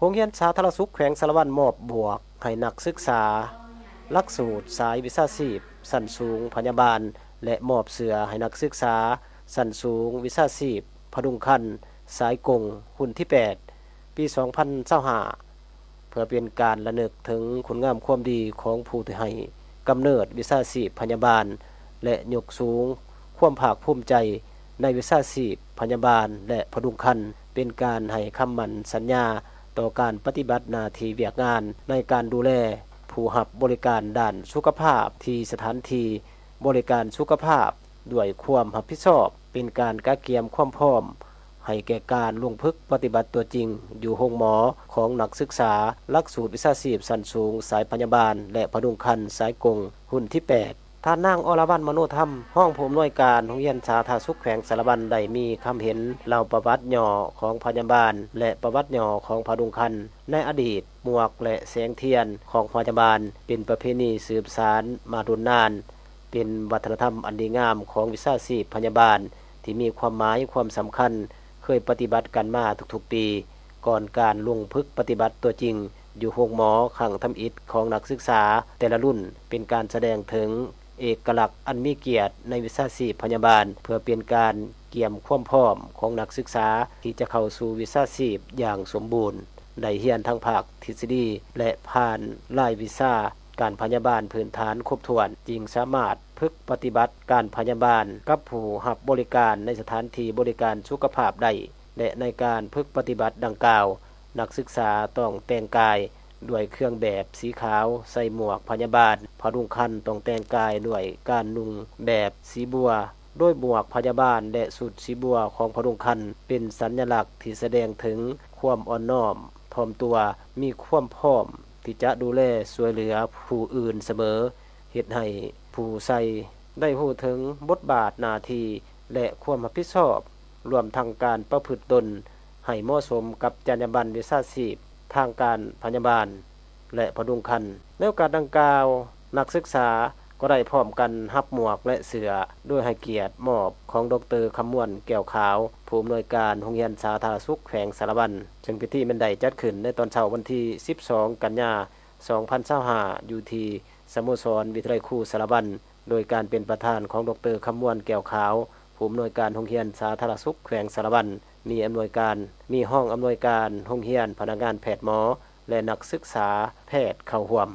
ໂຮງຮຽນສາທາລະນະສຸກແຂວງສາລະວັນມອບໝວກໃຫ້ນັກສຶກສາຫຼັກສູດສາຍວິຊາຊີບຊັ້ນສູງພະຍາບານ ແລະ ມອບເສື້ອໃຫ້ນັກສຶກສາຊັ້ນສູງວິຊາຊີບຜະດຸງຄັນສາຍກົງ ຮຸ່ນທີແປດ ປີສອງພັນຊາວຫ້າ ເພື່ອເປັນການລະນຶກເຖິງຄຸນງາມຄວາມດີຂອງຜູ້ທີ່ໃຫ້ກຳເນີດວິຊາຊີບພະຍາບານ ແລະ ຍົກສູງຄວາມພາກພູມໃຈໃນວິຊາຊີບພະຍາບານ ແລະ ຜະດຸງຄັນ, ເປັນການໃຫ້ຄຳໝັ້ນສັນຍາຕໍ່ການປະຕິບັດໜ້າທີ່ວຽກງານໃນການດູແລຜູ້ຮັບບໍລິການດ້ານສຸຂະພາບທີ່ສະຖານທີ່ບໍລິການສຸຂະພາບດ້ວຍຄວາມຮັບຜິດຊອບ, ເປັນການກະກຽມຄວາມພ້ອມ ໃຫ້ແກ່ການລົງຝຶກປະຕິບັດຕົວຈິງຢູ່ໂຮງໝໍຂອງນັກສຶກສາຫຼັກສູດວິຊາຊີບຊັ້ນສູງສາຍພະຍາບານ ແລະ ຜະດຸງຄັນສາຍກົງ ຮຸ່ນທີແປດ. ທ່ານນາງ ອລະວັນ ມະໂນທຳ ຮອງຜູ້ອຳນວຍການໂຮງຮຽນສາທາລະນະສຸກແຂວງສາລະວັນ ໄດ້ມີຄຳເຫັນເລົ່າປະຫວັດຫຍໍ້ຂອງພະຍາບານ ແລະ ປະຫວັດຫຍໍ້ຂອງຜະດຸງຄັນໃນອະດີດ, ໝວກ ແລະ ແສງທຽນຂອງພະຍາບານ ເປັນປະເພນີສືບສານມາດົນນານ, ເປັນວັດທະນະທຳອັນດີງາມຂອງວິຊາຊີບພະຍາບານ ທີ່ມີຄວາມໝາຍຄວາມສຳຄັນ ເຄີຍປະຕິບັດກັນມາທຸກໆປີ ກ່ອນການລົງຝຶກປະຕິບັດຕົວຈິງຢູ່ໂຮງໝໍຄັ້ງທຳອິດຂອງນັກສຶກສາແຕ່ລະລຸ້ນ, ເປັນການສະແດງເຖິງເອກະລັກອັນມີກຽດໃນວິຊາຊີບພະຍາບານ ເພື່ອເປັນການກຽມຄວາມພ້ອມຂອງນັກສຶກສາທີ່ຈະເຂົ້າສູ່ວິຊາຊີບຢ່າງສົມບູນ. ໄດ້ຮຽນທັງພາກທິດສະດີ ແລະ ຜ່ານລາຍວິຊາການພະຍາບານພື້ນຖານຄົບຖ້ວນ, ຈຶ່ງສາມາດຝຶກປະຕິບັດການພະຍາບານກັບຜູ້ຮັບບໍລິການໃນສະຖານທີ່ບໍລິການສຸຂະພາບໄດ້ ແລະ ໃນການຝຶກປະຕິບັດດັ່ງກ່າວ, ນັກສຶກສາຕ້ອງແຕ່ງກາຍດ້ວຍເຄື່ອງແບບສີຂາວ, ໃສ່ໝວກພະຍາບານ, ຜະດຸງຄັນຕ້ອງແຕ່ງກາຍດ້ວຍການນຸ່ງແບບສີບົວ, ໂດຍໝວກພະຍາບານ ແລະ ຊຸດສີບົວຂອງຜະດຸງຄັນ ເປັນສັນຍະລັກທີ່ສະແດງເຖິງຄວາມອ່ອນນ້ອມຖ່ອມຕົວ, ມີຄວາມພ້ອມທີ່ຈະດູແລຊ່ວຍເຫຼືອຜູ້ອື່ນສະເໝີ, ເຮັດໃຫ້ຜູ້ໃສ່ໄດ້ຮູ້ເຖິງບົດບາດໜ້າທີ່ ແລະ ຄວາມຮັບຜິດຊອບ, ລວມທັງການປະພຶດຕົນໃຫ້ເໝາະສົມກັບຈັນຍາບັນວິຊາຊີບທາງການພະຍາບານ ແລະ ຜະດຸງຄັນ. ໃນໂອກາດດັ່ງກ່າວ, ນັກສຶກສາກໍໄດ້ພ້ອມກັນຮັບໝວກ ແລະ ເສື້ອ ໂດຍໃຫ້ກຽດມອບຂອງ ດອກເຕີ ຄຳມ່ວນ ແກ້ວຂາວ, ຜູ້ອຳນວຍການໂຮງຮຽນສາທາລະນະສຸກແຂວງສາລະວັນ, ເຊິ່ງພິທີແມ່ນໄດ້ຈັດຂຶ້ນໃນຕອນເຊົ້າວັນທີສິບສອງ ກັນຍາ ສອງພັນຊາວຫ້າ ຢູ່ທີ່ສະໂມສອນວິທະຍາໄລຄູສາລະວັນ, ໂດຍການເປັນປະທານຂອງ ດອກເຕີ ຄຳມ່ວນ ແກ້ວຂາວ, ຜູ້ອຳນວຍການໂຮງຮຽນສາທາລະນະສຸກແຂວງສາລະວັນ, ມີອຳນວຍການ, ມີຮອງອຳນວຍການໂຮງຮຽນ, ພະນັກງານແພດໝໍ ແລະ ນັກສຶກສາແພດເຂົ້າຮ່ວມ.